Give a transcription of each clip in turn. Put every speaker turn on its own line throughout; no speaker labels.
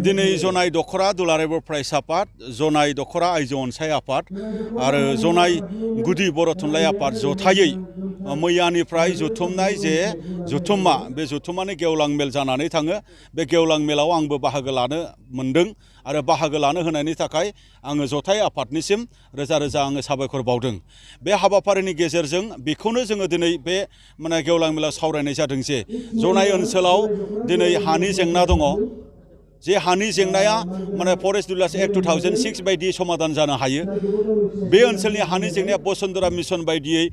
दिनै जनाय दखरा दुलाराय बर' फरायसा आफाद, जनाय दखरा आइजो अनसाय आफाद आरो जनाय गुदि बर' थुनलाइ आफाद जथायै मैयानिफ्राय जुथुमनाय जे जुथुम्मा बे जुथुम्मानि गेवलां मेल जानानै थाङो। बे गेवलां मेलाव आंबो बाहागो लानो मोन्दों आरो बाहागो लानो होनायनि थाखाय आङो जथाय आफादनिसिम रोजा रोजा आङो साबायखर बावदों। बे हाबाफारिनि गेजेरजों बेखौनो जोङो दिनै बे गेवलां मेलाव सावरायनाय जादों जे जनाय ओनसोलाव दिनै हानि जेंना दङ। जे हानि जेंनाया फरेस्ट रुलार्स एक्ट 2006 बायदि समाधान जानो हायो। बे ओनसोलनि हानि जेंनाया बसुन्धरा मिशन बायदियै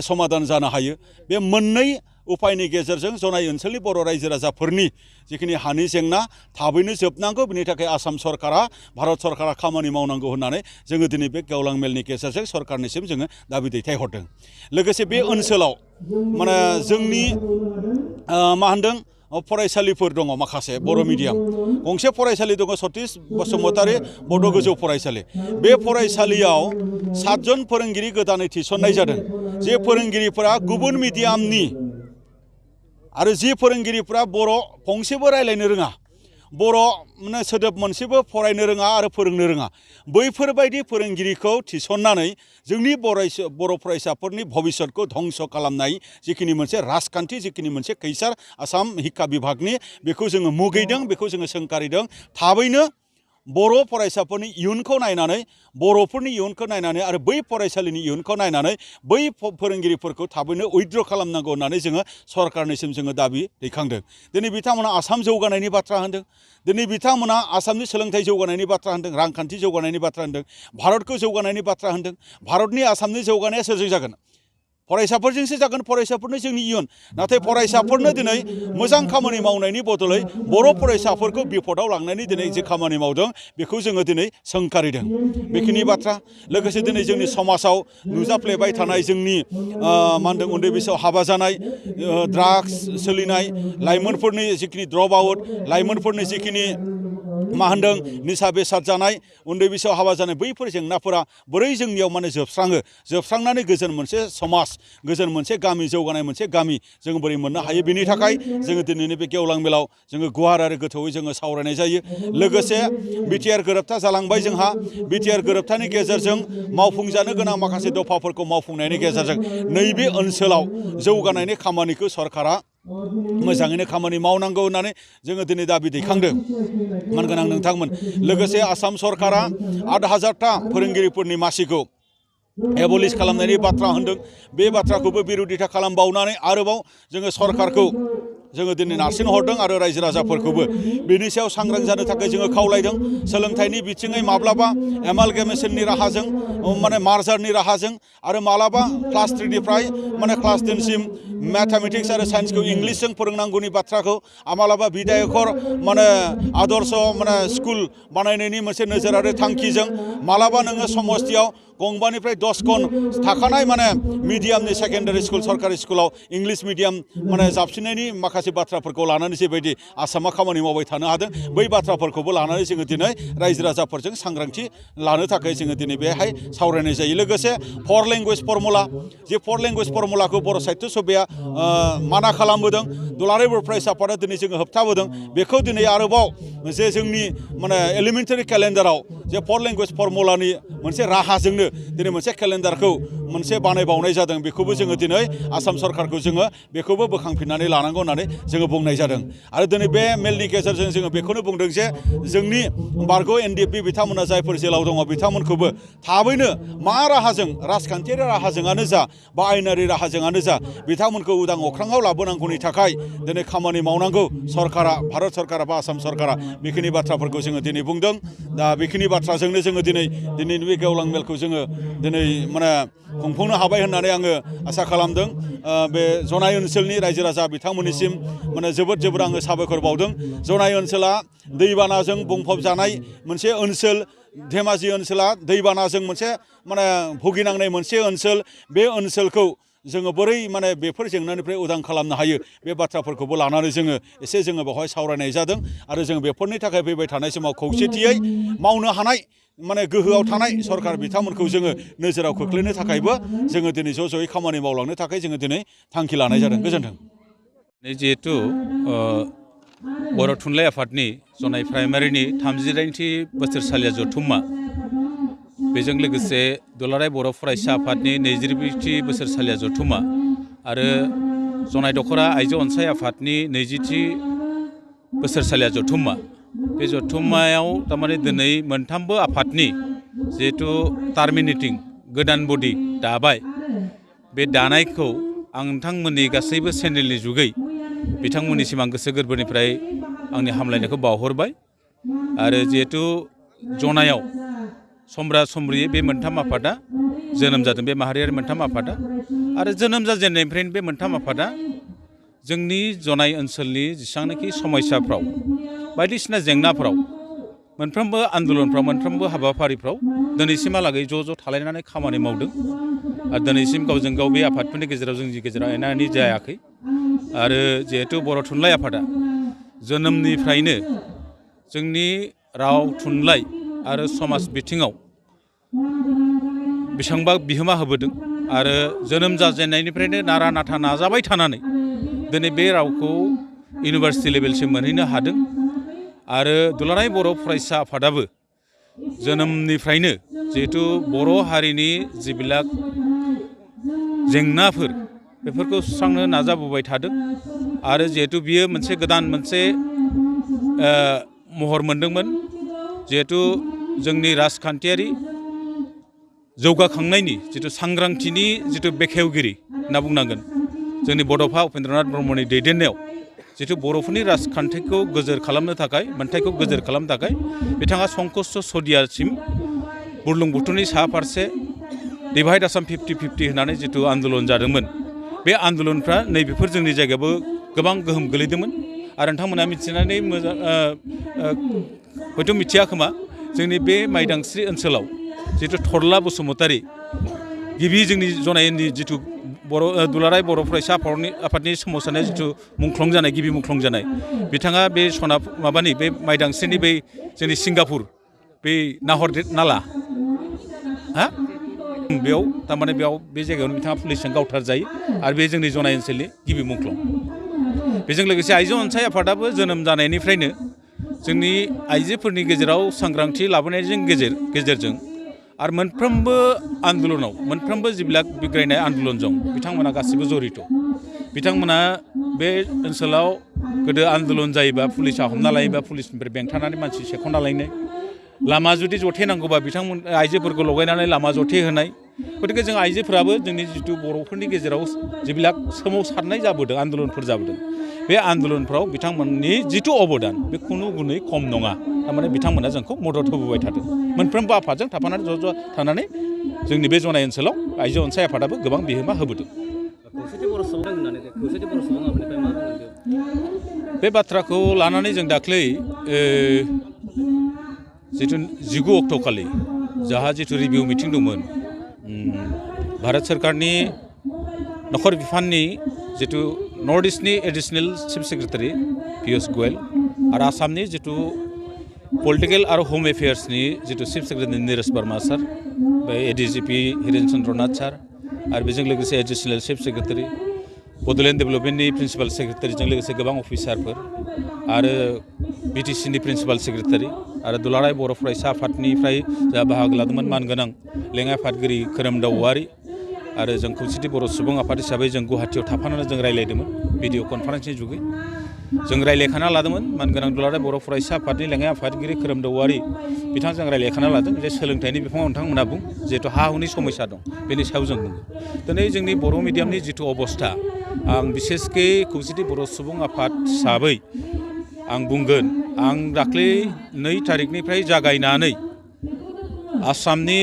समाधान जानो हायो। बे मोननै उपायनि गेजेरजों जनाय ओनसोलनि बर' रायजो राजाफोरनि जिखिनि हानि जेंना थाबैनो जोबनांगौ, बिनि थाखाय आसाम सरकारा भारत सरकारा खामानि मावनांगौ होननानै जोङो दिनै बे गेवलां मेलनि गेजेरजों सरकारनिसिम जोङो दाबि दैथायहरदों। लोगोसे बे ओनसोलाव जोंनि मा होनदों फरायसालिफोर दङ, माखासे बर' मिडियाम गंसे फरायसालि दङ, सतीश बसुमतारी बड' गोजौ फरायसालि। बे फरायसालियाव 7 जन फोरोंगिरि गोदानै थिसननाय जादों। जे फोरोंगिरिफोरा गुबुन मिडियामनि आरो जि फोरोंगिरिफोरा बर' फंसेबो रायलायनो रोङा, बर' सोदोब मोनसेबो फरायनो रोङा आरो फोरोंनो रोङा, बैफोरबायदि फोरोंगिरिखौ थिसननानै जोंनि बर' फरायसाफोरनि भबिष्यतखौ धंस खालामनाय जिखिनि मोनसे राजखान्थि, जिखिनि मोनसे खैसार आसाम हिक्का बिभागनि, बेखौ जोङो मुगैदों, बेखौ जोङो सोंखारिदों। थाबैनो बर' फरायसाफोरनि इयुनखौ नायनानै, बर'फोरनि इयुनखौ नायनानै आरो बै फरायसालिनि इयुनखौ नायनानै बै फोरोंगिरिफोरखौ थाबैनो उइथड्र खालामनांगौ होननानै जोङो सरकारनिसिम जोङो दाबि दैखांदों। दिनै बिथांमोना आसाम जौगानायनि बाथ्रा होनदों, दिनै बिथांमोना आसामनि सोलोंथाइ जौगानायनि बाथ्रा होनदों, रांखान्थि जौगानायनि बाथ्रा होनदों, भारतखौ जौगानायनि बाथ्रा होनदों। भारतनि आसामनि जौगानाया सोरजों जागोन? फरायसाफोरजोंसो जागोन, फरायसाफोरनो जोंनि इयुन। नाथाय फरायसाफोरनो दिनै मोजां खामानि मावनायनि बदलै बर' फरायसाफोरखौ बिपदआव लांनायनि दिनै जे खामानि मावदों, बेखौ जोङो दिनै सोंखारिदों। बेखिनि बाथ्रा। लोगोसे दिनै जोंनि समाजाव नुजाफ्लेबाय थानाय जोंनि उन्दै बैसोआव हाबा जानाय, ड्राग्स सोलिनाय, लाइमोनफोरनि जिखिनि ड्रप आउट, लाइमोनफोरनि जिखिनि निसा बेसाद जानाय, उन्दै बैसोआव हाबा जानाय, बैफोर जेंनाफोरा बोरै जोंनियाव जोबस्राङो, जोबस्रांनानै गोजोन मोनसे समाज, गोजोन मोनसे गामि, जौगानाय मोनसे गामि जों बोरै मोननो हायो, बेनि थाखाय जोङो दिनैनि बे गेवलां मेलाव जोङो गुवार आरो गोथौयै जोङो सावरायनाय जायो। लोगोसे बिटिआर गोरोबथा जालांबाय जोंहा। बिटिआर गोरोबथानि गेजेरजों मावफुंजानो गोनां माखासे दफाफोरखौ मावफुंनायनि गेजेरजों नैबे ओनसोलाव जौगानायनि खामानिखौ सरकारा मोजाङैनो खामानि मावनांगौ होननानै जोङो दिनै दाबि दैखांदों। मानगोनां नोंथांमोन, लोगोसे आसाम सरकारा 8,000टा फोरोंगिरिफोरनि मासिखौ एबलिश खालामनायनि बाथ्रा होनदों। बे बाथ्राखौबो बिरोधिता खालामबावनानै आरोबाव जोङो सरकारखौ जोङो दिनै नारसिनहरदों आरो रायजो राजाफोरखौबो बेनि सायाव सांग्रां जानो थाखाय जोङो खावलायदों। सोलोंथाइनि बिथिङै माब्लाबा एमालगेमेसननि राहाजों, मार्जारनि राहाजों, आरो मालाबा क्लास 3निफ्राय क्लास 10सिम मेथामेटिक्स आरो साइन्सखौ इंलिसजों फोरोंनांगौनि बाथ्राखौ मालाबा बिधायकर आदर्श स्कुल बानायनायनि मोनसे नोजोरारि थांखिजों मालाबा नोङो समस्तियाव गंबानिफ्राय 10 खन थाखानाय मिडियामनि सेकेन्डारि स्कुल, सरकारि स्कुलाव इंलिस मिडियाम जाबसिननायनि माखासे बाथ्राफोरखौ लानानै जेबायदि आसामा खामानि मावबाय थानो हादों, बै बाथ्राफोरखौबो लानानै जोङो दिनै रायजो राजाफोरजों सांग्रांथि लानो थाखाय जोङो दिनै बेहाय सावरायनाय जायो। लोगोसे 4 लेंगुवेज फर्मुला, जे 4 लेंगुवेज फर्मुलाखौ बर' साहित्य सभाया माना खालामबोदों, दुलाराय बर' फरायसा आफादा दिनै जोङो होबथाबोदों। बेखौ दिनै आरोबाव जे जोंनि एलिमेन्टारि केलेन्डाराव जे 4 लेंगुवेज फर्मुलानि मोनसे राहाजोंनो दिनै मोनसे केलेन्डारखौ मोनसे बानायबावनाय जादों। बेखौबो जोङो दिनै आसाम सरकारखौ जोङो बेखौबो बोखांफिननानै लानांगौ होननानै जोङो बुंनाय जादों। आरो दिनै बे मेलनि गेजेरजों जोङो बेखौनो बुंदों जे जोंनि बारग' एनडिएफबि बिथांमोना जायफोर जेलाव दङ, बिथांमोनखौबो थाबैनो मा राहाजों, राजखान्थियारि राहाजोंआनो जा बा आयेनारि राहाजोंआनो जा, बिथांमोनखौ उदां अख्राङाव लाबोनांगौनि थाखाय दिनै खामानि मावनांगौ सरकारा, भारत सरकारा बा आसाम सरकारा। बेखिनि बाथ्राफोरखौ जोङो दिनै बुंदों। दा बेखिनि बाथ्राजोंनो जोङो दिनैनि बे गेवलां मेलखौ जोङो दिनै खुंफुंनो हाबाय होननानै आङो आसा खालामदों। बे जनाय ओनसोलनि रायजो राजा बिथांमोननिसिम जोबोद जोबोद आङो साबायखर बावदों। जनाय ओनसोला दैबानाजों बुंफबजानाय मोनसे ओनसोल। धेमाजि ओनसोला दैबानाजों मोनसे भुगिनांनाय मोनसे ओनसोल। बे ओनसोलखौ जोङो बोरै बेफोर जेंनानिफ्राय उदां खालामनो हायो, बे बाथ्राफोरखौबो लानानै जोङो एसे बेवहाय सावरायनाय जादों। आरो जों बेफोरनि थाखाय फैबाय थानाय समाव खौसेथियै मावनो हानाय गोहोआव थानाय सरकार बिथांमोनखौ जोङो नोजोराव खोख्लैनो थाखायबो जोङो दिनै ज'यै खामानि मावलांनो थाखाय जोङो दिनै थांखि लानाय जादों। गोजोन्थों।
जिहेतु बर' थुनलाइ आफादनि जनाय प्राइमारिनि 39थि बोसोरसालिया जथुम्मा बेजों लोगोसे दुलाराय बर' फरायसा आफादनि 22थि बोसोरसालिया जथुम्मा आरो जनाय दख'रा आइजो अनसाय आफादनि 20थि बोसोरसालिया जथुम्मा बे जथुम्मायाव थारमाने दिनै मोनथामबो आफादनि जिहेतु टार्मिनेटिं गोदान बडि दाबाय बे दानायखौ आं नोंथांमोननि गासैबो चेनेलनि जुगै बिथांमोननिसिम आं गोसो गोरबोनिफ्राय आंनि हामलायनायखौ बावहरबाय आरो जिहेतु जनायाव समब्रा समब्रियै बे मोनथाम आफादा जोनोम जादों बे माहारियारि मोनथाम आफादा आरो जोनोम जाजेननायनिफ्रायनो बे मोनथाम आफादा जोंनि जनाय ओनसोलनि जेसेबांनाखि समस्याफ्राव बायदिसिना जेंनाफ्राव मोनफ्रोमबो आन्दलनफ्राव मोनफ्रोमबो हाबाफारिफ्राव दिनैसिमहालागै ज' थालायनानै खामानि मावदों आरो दिनैसिम गावजों गाव बे आफादफोरनि गेजेराव जोंनि गेजेराव एना एनि जायाखै आरो जिहेतु बर' थुनलाइ आफादा जोनोमनिफ्रायनो जोंनि राव थुनलाइ आरो समाज बिथिङाव बेसेबांबा बिहोमा होबोदों आरो जोनोम जाजेननायनिफ्रायनो नारा नाथा नाजाबाय थानानै दिनै बे रावखौ इउनिभार्सिटि लेभेलसिम मोनहैनो हादों आरो दुलाराय बर' फरायसा आफादाबो जोनोमनिफ्रायनो जिहेतु बर' हारिनि जिबिलाक जेंनाफोर बेफोरखौ सुस्रांनो नाजाबोबाय थादों आरो जिहेतु बियो मोनसे गोदान मोनसे महर मोनदोंमोन जिहेतु जोंनि राजखान्थियारि जौगाखांनायनि जिथु सांग्रांथिनि जिथु बेखेवगिरि होनना बुंनांगोन जोंनि बड'फा उपेन्द्रनाथ ब्रह्मनि दैदेननायाव जिथु बर'फोरनि राजखान्थिखौ गोजोर खालामनो थाखाय मोन्थायखौ गोजोर खालामनो थाखाय बिथाङा संकष्ट सदियासिम बुरलुंबुथुरनि सा फारसे डिभाइड आसाम 50-50 होननानै जिथु आन्दलन जादोंमोन बे आन्दलनफ्रा नैबेफोर जोंनि जायगायावबो गोबां गोहोम गोलैदोंमोन आरो नोंथांमोना मिथिनानै मोजां हयथ' मिथिया खोमा जोंनि बे माइदांस्रि ओनसोलाव जिथु थरला बसुमतारी गिबि जोंनि जनायनि जिथु दुलाराय बर' फरायसा आफादनि सोमावसारनाय जिथु मुंख्लं जानाय गिबि मुंख्लं जानाय बिथाङा बे माबानि बे माइदांस्रिनि बै जोंनि सिंगापुर बै नाहर नाला बेयाव थारमाने बे जायगायावनो बिथाङा पुलिसजों गावथार जायो आरो बे जोंनि जनाय ओनसोलनि गिबि मुंख्लं बेजों लोगोसे आइजो अनसाय आफादाबो जोनोम जानायनिफ्रायनो जोंनि आइजोफोरनि गेजेराव सांग्रांथि लाबोनायजों गेजेरजों आरो मोनफ्रोमबो आन्दलनाव मोनफ्रोमबो जिबिलाक बिग्रायनाय आन्दलनजों बिथांमोना गासिबो जड़ित बिथांमोना बे ओनसोलाव गोदो आन्दलन जायोबा पुलिसा हमना लायोबा पुलिसनिफ्राय बेंथानानै मानसि सेख'ना लायनाय लामा जुदि जथेनांगौबा बिथांमोन आइजोफोरखौ लगायनानै लामा जथे होनाय गतिके जों आइजोफोराबो जोंनि जिथु बर'फोरनि गेजेराव जिबिलाक सोमावसारनाय जाबोदों आन्दलनफोर जाबोदों बे आन्दलनफ्राव बिथांमोननि जिथु अबदान बे खुनु गुनै खम नङा थारमाने बिथांमोना जोंखौ मदद होबोबाय थादों मोनफ्रोमबो आफादजों थाफानानै ज' थानानै जोंनि बे जनाय ओनसोलाव आइजो अनसाय आफादाबो गोबां बिहोमा होबोदों बे बाथ्राखौ लानानै जों दाख्लै जिथु 19 अक्ट'खालि जाहा जिथु रिभिउ मिटिं दंमोन भारत सोरखारनि नखर बिफाननि जिथु नर्थ इस्टनि additional chief secretary Piyush Goyal आरो आसामनि जिथु पलिटिकेल आरो हम एफेयार्सनि जिथु chief secretary Neeraj Verma sir बे एडिजिपि हिरेन चन्द्र नाथ सार आरो बेजों लोगोसे एडिशनेल चिफ सेक्रेटारि बड'लेण्ड डेभेलपमेन्टनि प्रिन्सिपाल सेक्रेटारिजों लोगोसे गोबां अफिसारफोर आरो बिटिसिनि प्रिन्सिपाल सेक्रेटारि आरो दुलाराय बर' फरायसा आफादनिफ्राय जा बाहागो लादोंमोन मानगोनां लेङाइ आफादगिरि खोरोमदाव औवारि आरो जों खौसेथि बर' सुबुं आफाद हिसाबै जों गुवाहाटियाव थाफानानै जों रायज्लायदोंमोन भिडिअ कनफारेन्सनि जुगै जों रायज्लायखाना लादोंमोन मानगोनां दुलाराय बर' फरायसा आफादनि लेङाइ आफादगिरि खोरोमदाव औवारि बिथांजों रायज्लायखाना लादों जे सोलोंथाइनि बिफाङाव नोंथांमोनहा बुं जिहेतु हा हुनि समस्या दं बेनि सायाव जों बुङो दिनै जोंनि बर' मिडियामनि जिथु अबस्था आं बिसेसकै खौसेथि बर' सुबुं आफाद हिसाबै आं बुंगोन आं दाख्लै 2 थारिखनिफ्राय जागायनानै आसामनि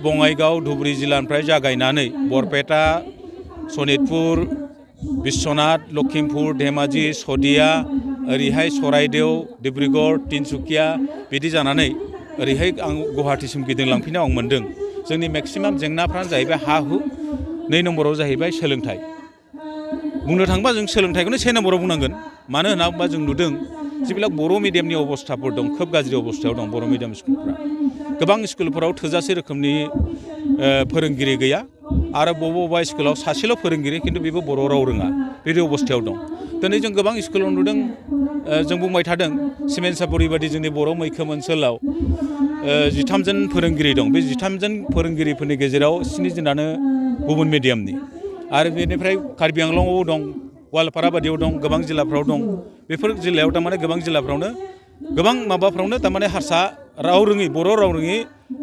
बङाइगाव धुबुरी जिल्लानिफ्राय जागायनानै बरपेटा सनितपुर बिश्वनाथ लखिमपुर धेमाजि सदिया ओरैहाय सराइदेव डिब्रुगड़ तिनसुकिया बिदि जानानै ओरैहाय आं गुवाहाटिसिम गिदिंलांफिनायाव आं मोन्दों जोंनि मेक्सिमाम जेंनाफ्रानो जाहैबाय हा हु 2 नम्बराव जाहैबाय सोलोंथाइ बुंनो थाङोबा जों सोलोंथाइखौनो 1 नम्बराव बुंनांगोन मानो होनना बुङोबा जों नुदों जिबिलाक बर' मिडियामनि अबस्थाफोर दं खोब गाज्रि अबस्थायाव दं बर' मिडियाम स्कुलफ्रा गोबां स्कुलफोराव थोजासे रोखोमनि फोरोंगिरि गैया आरो बबेबा स्कुलाव सासेल' फोरोंगिरि खिन्थु बेबो बर' राव रोङा बेबायदि अबस्थायाव दं दिनै जों गोबां स्कुलाव नुदों जों बुंबाय थादों सिमेन्ट सापरि बादि जोंनि बर' मैखोम ओनसोलाव 13 जन फोरोंगिरि दं बे 13 जन फोरोंगिरिफोरनि गेजेराव 7 जनानो गुबुन मिडियामनि आरो बेनिफ्राय कार्बि आंलंआव दं गवालपारा बादियाव दं गोबां जिल्लाफ्राव दं बेफोर जिल्लायाव थारमाने गोबां जिल्लाफ्रावनो गोबां माबाफ्रावनो थारमाने हारसा राव रोङि बर' राव रोङि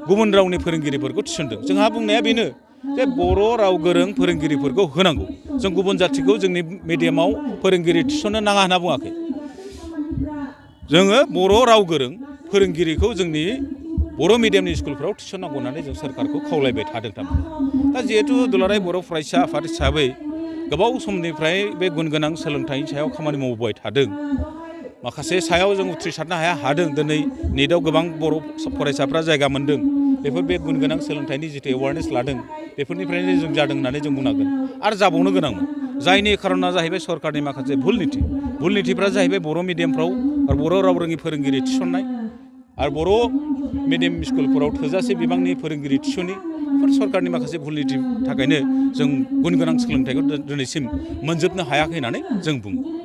गुबुन रावनि फोरोंगिरिफोरखौ थिसनदों जोंहा बुंनाया बेनो जे बर' राव गोरों फोरोंगिरिफोरखौ होनांगौ जों गुबुन जाथिखौ जोंनि मिडियामाव फोरोंगिरि थिसननो नाङा होनना बुङाखै जोङो बर' राव गोरों फोरोंगिरिखौ जोंनि बर' मिडियामनि स्कुलफ्राव थिसननांगौ होननानै जों सोरखारखौ खावलायबाय थादों थारमाने दा जिहेतु दुलाराय बर' फरायसा आफाद हिसाबै गोबाव समनिफ्राय बे गुन गोनां सोलोंथाइनि सायाव खामानि मावबाय थादों माखासे सायाव जों उथ्रिसारनो हादों दिनै नेटआव गोबां बर' फरायसाफ्रा जायगा मोन्दों बेफोर बे गुन गोनां सोलोंथाइनि जितु एवारनेस लादों बेफोरनिफ्रायनो जों जादों होननानै जों बुंनांगोन आरो जाबावनो गोनांमोन जायनि खारना जाहैबाय सरकारनि माखासे भुल नितिफ्रा जाहैबाय बर' मिडियामफ्राव आरो बर' राव रोङि फोरोंगिरि थिसननाय आरो बर' मिडियाम स्कुलफोराव थोजासे बिबांनि फोरोंगिरि थिसनि बेफोर सरकारनि माखासे भुल नितिनि थाखायनो जों गुन गोनां सोलोंथाइखौ दिनैसिम मोनजोबनो हायाखै होननानै जों बुङो